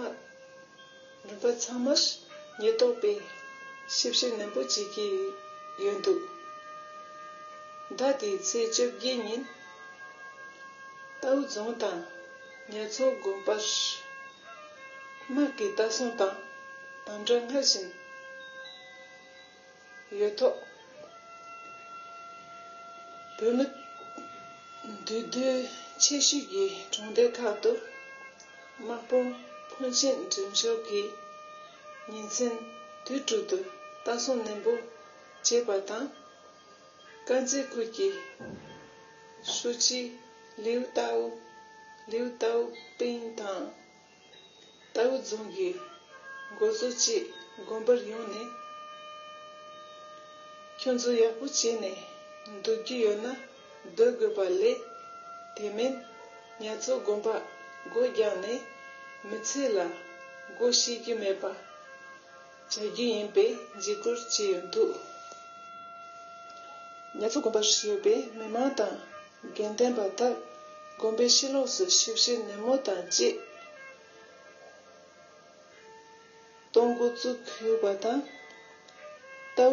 མགྲོན་པོ་ཚང་མར་ཉེན་རྟོག་པས་ཞིབ་བཤེར་ནན་པོ་བྱེད་ཀྱི་ཡོད་འདུག་ཟླ་འདིའི་ཚེས་བཅོ་བརྒྱད་ཉིན་རྟའུ་རྫོང་དང་ཉ་མཚོ་དགོན་པར་དམག་གི་ལྟ་སྲུང་དང་དམ་དྲག་སྔར་བཞིན་ཡོད་ཐོག་བོད་མི་འདུས་སྡོད་ཆེ་ཤོས་ཀྱི་གྲོང་སྡེ་ཁག་ཏུ་དམག་དཔུང་ཕོན་ཆེན་འགྲིམ་ཕྱོགས་ཀྱིས་ཉིན་མཚན་དུས་དྲུག་ཏུ་ལྟ་སྲུང་ནན་པོ་བྱས་པ་དང་། དཀར་མཛེས་ཁུལ་གྱི་ཧྲུའུ་ཅི་ལིའུ་ཏའུ། ལིའུ་ཏའུ་པིང་དང་། རྟའུ་རྫོང་གི་འགོ་གཙོ་བཅས་དགོན་པར་ཡོང་ནས་ཁྱོད་ཚོ་ཡག་པོ་བྱས་ནས་སྡོད་ཀྱི་ཡོད་ན་སྡོད་དགོས་པ་ལས། དེ་མིན་ཉ་མཚོ་དགོན་པ་སྒོ་རྒྱག་ནས་མི་ཚེ་ལ་སྒོ་ཕྱེ་རྒྱུ་མེད་པ་བྱ་རྒྱུ་ཡིན་པའི་འཇིགས་སྐུལ་བྱས་ཡོད་འདུག་ཉ་མཚོ་དགོན་པར་ཡོད་པའི་མི་མང་དང་དགེ་འདུན་པ་དག་དགོན་པའི་ཕྱི་ལོགས་སུ་ཞིབ་བཤེར་ནན་མོ་དང་བཅས་གཏོང་འགོ་བཙུགས་ཡོད་པ་དང་། རྟའུ་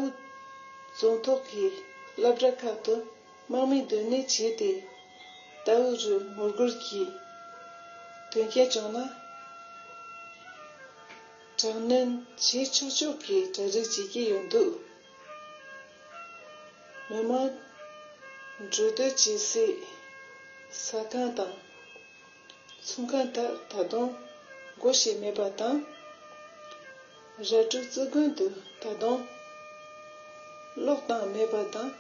རྫོང་ཐོག་གི་སློབ་གྲྭ་ཁག་ཏུ་དམག་མིས་སྡོད་གནས་བྱས་ཏེ། རྟའུ་རུ་ངོ་རྒོལ་གྱི་དོན་རྐྱེན་བྱུང་ན། དྲག་གནོན་བྱེད་ཆོག་ཆོག་གི་གྲ་སྒྲིག་བྱེད་ཀྱི་ཡོད་འདུག་མི་མང་འགྲོ་སྡོད་བྱེད་སའི་ཟ་ཁང་དང་ཚོང་ཁང་དག་ད་དུང་སྒོ་ཕྱེ་མེད་པ་དང་། ར་ཀྲུག་ཙི་དགོན་དུ་ད་དུང་གློག་བཏང་མེད་པ་དང་།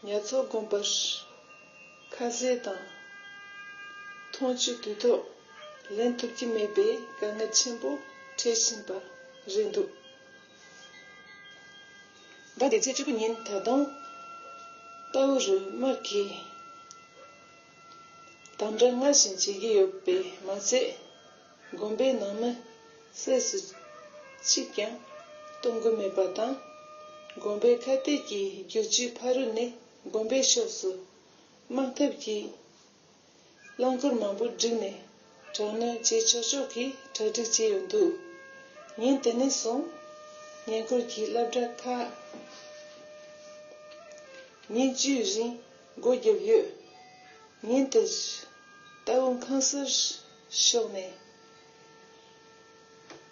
ཉ་མཚོ་དགོན་པར་ཁ་ཟས་དང་འཐུང་ཆུ་དུས་ཐོག་ལེན་ཐུབ་ཀྱི་མེད་པའི་དཀའ་ངལ་ཆེན་པོ་འཕྲད་བཞིན་པ་རེད་འདུག་ཟླ་འདིའི་ཚེས་བཅུ་དགུ་ཉིན་ད་དུང་རྟའུ་རུ་དམག་གིས་དམ་དྲག་སྔར་བཞིན་བྱེད་ཀྱི་ཡོད་པས་མ་ཚད། དགོན་པའི་ནང་མི་སུ་གཅིག་ཀྱང་གཏོང་གི་མེད་པ་དང་། དགོན་པའི་ཁ་གཏད་ཀྱི་རྒྱུག་ཆུའི་ཕ་རོལ་ནས་དགོན་པའི་ཕྱོགས་སུ་དམག་འཐབ་ཀྱི་རླངས་འཁོར་མང་པོ་བསྒྲིགས་ནས་དྲག་གནོན་བྱེད་ཆོག་ཆོག་གི་གྲ་སྒྲིག་བྱས་ཡོད་འདུག་ཉིན་དེ་ནས་བཟུང་ཉེ་འཁོར་གྱི་སློབ་གྲྭ་ཁག་ཉིན་བཅུའི་རིང་སྒོ་བརྒྱབ་ཡོད། ཉིན་དེར་རྟའུ་ཁང་གསར་ཤོག་ནས་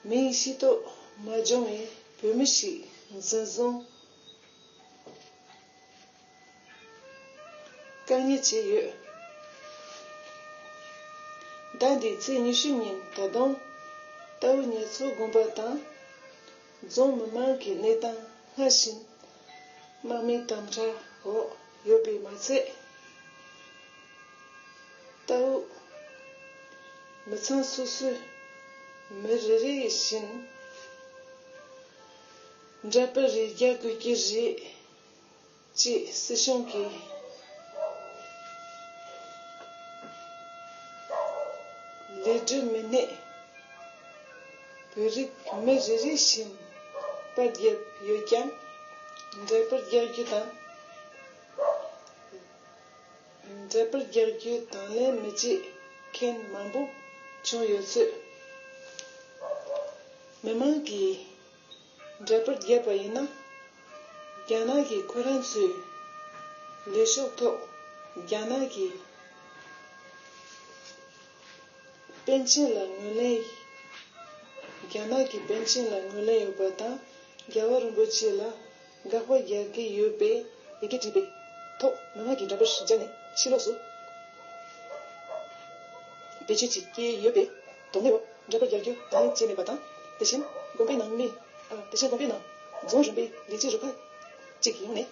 མིང་ཤེས་རྟོགས་མ་བྱུང་བའི་བོད་མི་ཞིག་འཛིན་བཟུང་བཀག་ཉར་བྱས་ཡོད། ཟླ་འདིའི་ཚེས་ཉི་ཤུ་ཉིན་ད་དུང་རྟའུ་ཉ་ཚོ་དགོན་པ་དང་རྫོང་མི་མང་གི་གནས་སྟངས་སྔར་བཞིན་དམག་མིའི་དམ་དྲག་འོག་ཡོད་པས་མ་ཚད། རྟའུ་མི་ཚང་སོ་སོའི་མི་རེ་རེ་བཞིན་འདྲ་པར་རེ་རྒྱག་དགོས་ཀྱི་རེད། ཅེས་སྲིད་གཞུང་གི་ལས་སྒྲུབ་མི་སྣས་བོད་རིགས་མི་རེ་རེ་བཞིན་པར་བརྒྱབ་ཡོད་ཀྱང་། འདྲ་པར་རྒྱག་རྒྱུ་དང་འདྲ་པར་རྒྱག་རྒྱུ་དང་ལེན་མི་བྱེད་མཁན་མང་པོ་བྱུང་ཡོད་ཚུལ། མི་མང་གིས་འདྲ་པར་བརྒྱབ་པ་ཡིན་ན། རྒྱ་ནག་གིས་ཁོ་རང་ཚོའི་ལས་ཤོག་ཐོག་རྒྱ་ནག་གི་པཎ་ཆེན་ལ་ངོས་ལེན། རྒྱ་ནག་གི་པཎ་ཆེན་ལ་ངོས་ལེན་ཡོད་པ་དང་། རྒྱལ་བ་རིན་པོ་ཆེ་ལ་དགག་པ་རྒྱག་གི་ཡོད་པའི་ཡི་གེ་བྲིས་པའི་ཐོག་མི་མང་གིས་འདྲ་པར་བརྒྱབ་ནས་ཕྱི་ལོགས་སུ་བེད་སྤྱོད་བྱེད་ཀྱི་ཡོད་པའི་དོགས་གནས་འོག་འདྲ་པར་རྒྱག་རྒྱུ་དང་ལེན་བྱས་མེད་པ་དང་། དེ་བཞིན་དགོན་པའི་ནང་མི། ཨ། དེ་བཞིན་དགོན་པའི་ནང་རྫོང་རིམ་པའི་ལས་བྱེད་རུ་ཁག་ཅིག་ཡོང་ནས།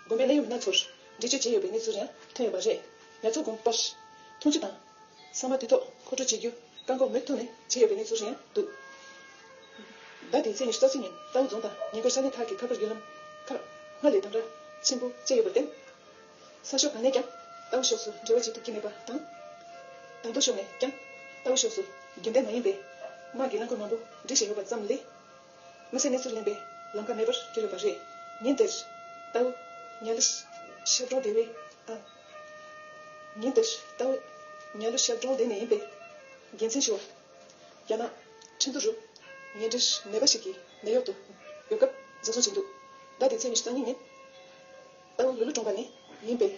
དགོན་པའི་གནད་ཡོད་མི་སྣ་ཚོར་འདྲི་གཅོད་བྱས་ཡོད་པའི་གནས་ཚུལ་ཡང་ཐོན་ཡོད་པ་རེད། ང་ཚོ་དགོན་པར་འཐུང་ཆུ་དང་ཚང་མ་དུས་ཐོག་མཁོ་སྤྲོད་བྱེད་རྒྱུ་བཀག་འགོག་མུ་མཐུད་ནས་བྱས་ཡོད་པའི་གནས་ཚུལ་ཡང་འདུག་ཟླ་འདིའི་ཚེས་ཉི་ཤུ་རྩ་གཅིག་ཉིན་རྟའུ་རྫོང་དང་ཉེ་འཁོར་ས་གནས་ཁག་གི་ཁ་པར་བརྒྱུད་ལམ་ཁག་སྔར་ལས་དམ་དྲག་ཆེན་པོ་བྱས་ཡོད་པར་བརྟེན། ས་ཕྱོགས་གང་ནས་ཀྱང་རྟའུ་ཕྱོགས་སུ་འབྲེལ་བ་བྱེད་ཐུབ་ཀྱི་མེད་པ་དང་། ད་དུང་ཕྱོགས་ནས་ཀྱང་རྟའུ་ཕྱོགས་སུ་རྒྱུན་ལྡན་མ་ཡིན་པའི་དམག་གི་རླངས་འཁོར་མང་པོ་སྒྲིག་བཞིན་ཡོད་པ་ཙམ་ལས། མི་སེར་གནས་ཚུལ་ལེན་པའི་ལམ་ཁ་མེད་པར་གྱུར་ཡོད་པ་རེད། ཉིན་དེར་རྟའུ་ཉ་ལི་ཤར་གྲོང་སྡེ་བའི་ཨ། ཉིན་དེར་རྟའུ་ཉ་ལི་ཤར་གྲོང་སྡེ་ནས་ཡིན་པའི་འགན་འཛིན་ཞུ་བ། རྒྱ་ནག་ཁྲིན་ཏུ་རུ་ཉེ་འབྲེལ་ནད་པ་ཞིག་གིས་ནད་གཡོག་ཏུ་ཡོད་སྐབས་འཛིན་བཟུང་བྱས་འདུག་ཟླ་འདིའི་ཚེས་ཉི་ཤུ་རྩ་གཉིས་ཉིན། རྟའུ་ལུ་ལུ་གྲོང་པ་ནས་ཡིན་པའི་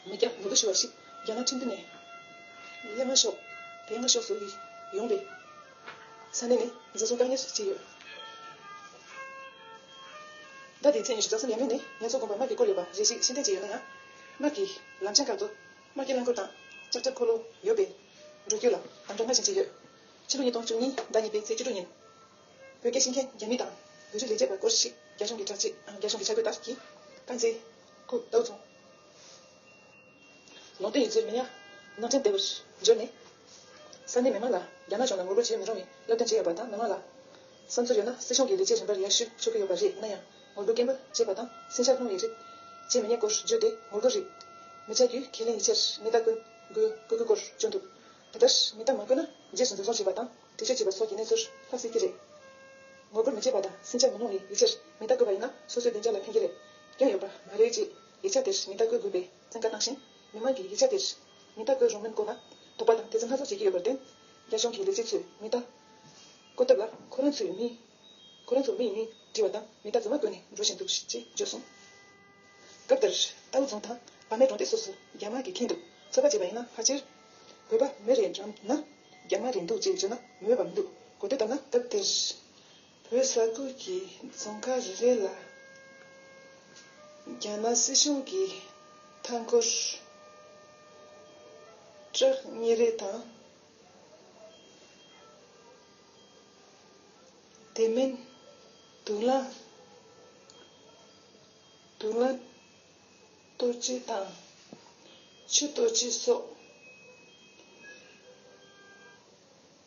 མི་སྐྱ་ལུ་གུ་ཞུ་བ་ཞིག་རྒྱ་ནག་ཁྲིན་ཏུ་ནས་གླེ་ང་ཤོག་དེ་ང་ཤོག་སུ་ཡོང་བའི་ས་གནས་ནས་འཛིན་བཟུང་བཀག་ཉར་བྱས་ཡོད། ཟླ་འདིའི་ཚེས་ཉི་ཤུ་རྩ་གསུམ་ཉིན་མོ་ནས་ཉ་ཚོ་དགོན་པ་དམག་གིས་བསྐོར་ཡོད་པ་རེ་ཞིག་ཤེས་ལྡན་ཅིག་ཡོད་ན་ཡང་། དམག་གིས་ལམ་བྱང་ཁག་ཏུ་དམག་གི་རླངས་འཁོར་དང་ལྕགས་ཐག་འཁོར་ལོ་ཡོད་པའི་འགྲོ་སྐྱོད་ལ་དམ་དྲག་སྔར་བཞིན་བྱས་ཡོད། ཕྱི་ལོ་ཉིས་སྟོང་བཅུ་གཉིས་ཟླ་གཉིས་པའི་ཚེས་བཅུ་དྲུག་ཉིན། བོད་སྐད་ཤེས་མཁན་རྒྱ་མི་དང་བོད་རིགས་ལས་བྱེད་པ་སྐོར་ཞིག་རྒྱ་གཞུང་གི་དྲག་ཆས། རྒྱ་གཞུང་གི་འཆར་འགོད་ལྟར་གྱིས་དཀར་མཛེས་ཁུལ་རྟའུ་རྫོང་ལུང་བསྟན་ཡོད་ཚུལ་མི་ཉག་ནང་ཁྲིམས་ལྟེ་བར་འབྱོར་ནས། ས་གནས་མི་མང་ལ་རྒྱ་ནག་གཞུང་ལ་ངོ་རྒོལ་བྱེད་མི་རུང་བའི་བསླབ་སྟོན་བྱས་ཡོད་པ་དང་། མི་མང་ལ་བསམ་ཚུལ་ཡོད་ན་སྲིད་གཞུང་གི་ལས་བྱེད་རིམ་པར་ཡར་ཞུ་ཆོག་གི་ཡོད་པ་རེད། ཡིན་ན་ཡང་ངོ་རྒོལ་སྐད་འབོད་བྱས་པ་དང་སུན་ཆད་སློང་བའི་རིགས་བྱེད་མི་ཉན་སྐོར་བརྗོད་དེ། ངོ་རྒོལ་རིགས་མི་བྱ་རྒྱུའི་ཁས་ལེན་ཡིག་ཆར་མི་རྟག་བཀོད་དགོས་བཀོད་དགོས་སྐོར་བརྗོད་འདུག་ད་ལྟར་མི་རྟག་མ་བཀོད་ན་རྗེས་སུ་འཛིན་བཟུང་བྱས་པ་དང་། འདྲི་གཅོད་བྱས་པ་སོགས་ཀྱི་གནས་ཚུལ་ལྷག་སྲིད་ཀྱི་རེད། ངོ་རྒོལ་མི་བྱེད་པ་དང་སུན་ཆད་མི་སློང་བའི་ཡིག་ཆར་མི་རྟག་བཀོད་པ་ཡིན་ན་སོ་སོའི་བདེ་འཇགས་ལ་ཕན་གྱི་རེད། སྐྱོན་ཡོད་པ་མ་རེད་ཅེས་ཡིག་ཆ་དེར་མི་རྟག་བཀོད་དགོས་པའི་བཙན་བཀའ་གནང་ཞིང་། མི་མང་གིས་ཡིག་ཆ་དེར་མི་རྟག་བཀོད་རུང་མིན་སྐོར་ལ་དོགས་པ་དང་དེ་ཚོ་སྣ་ཚོགས་བྱེད་ཀྱི་ཡོད་པར་བརྟེན། རྒྱ་གཞུང་གི་ལས་བྱེད་ཚོས་མི་རྟག་བཀོད་ཐབས་ལ་ཁོ་རང་ཚོའི་མི། ཁོ་རང་ཚོ་མི་ཡིན་མིན་དྲི་བ་དང་མི་རྟག་རྫུན་མ་བཀོད་ནས་འགྲོ་བཞིན་འདུག་ཅེས་བརྗོད་སོང་། སྐབས་དེར་རྟའུ་རྫོང་དང་བ་མེ་གྲོང་སྡེ་སོགས་སུ་རྒྱ་དམག་གིས་ཁེངས་འདུག་ཚོད་དཔག་བྱས་པ་ཡིན་ན་ཕལ་ཆེར་བོད་པ་མི་རེ་འགྲམ་ན་རྒྱ་དམག་རེད་འདུག་ཅེས་བརྗོད་ན་མི་འོས་པ་མི་འདུག་གོ་ཐོས་ལྟར་ན་སྐབས་དེར་བོད་ས་ཁུལ་གྱི་རྫོང་ཁག་རེ་རེ་ལ་རྒྱ་ནག་སྲིད་གཞུང་གི་མཐའ་འཁོར་ཊར་གཉིས་རེ་དང་། དེ་མིན། དུག་རླངས། དུག་རླངས་གཏོར་ཆས་དང་། ཆུ་གཏོར་ཆས་སོགས།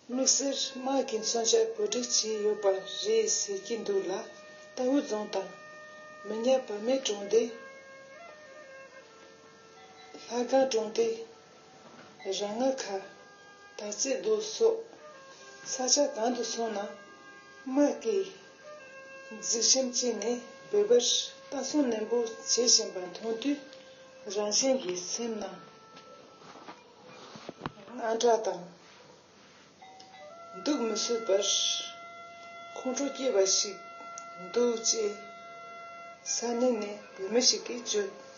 དམིགས་བསལ་དམག་གི་མཚོན་ཆ་བགོ་སྒྲིག་བྱས་ཡོད་པ་རེད་ཟེར་གྱི་འདུག་ལ། རྟའུ་རྫོང་དང་། མི་ཉག་བ་མེ་གྲོང་སྡེ། ལྷ་སྒང་གྲོང་སྡེ། ར་ང་ཁ། དར་རྩེ་རྡོ་སོགས་ས་ཆ་གང་དུ་སོང་ན་དམག་གིས་གཟིགས་ཞིབ་བྱས་ནས་བོད་པར་ལྟ་སྲུང་ནན་པོ་བྱེད་བཞིན་པ་མཐོང་དུས་རང་བཞིན་གྱིས་སེམས་ནང་དངངས་སྐྲག་དང་། འདུག་མི་བཟོད་པར་ཁོང་ཁྲོ་སྐྱེས་པ་ཞིག་འདུག་ཅེས་ས་གནས་ནས་བོད་མི་ཞིག་གིས་བརྗོད།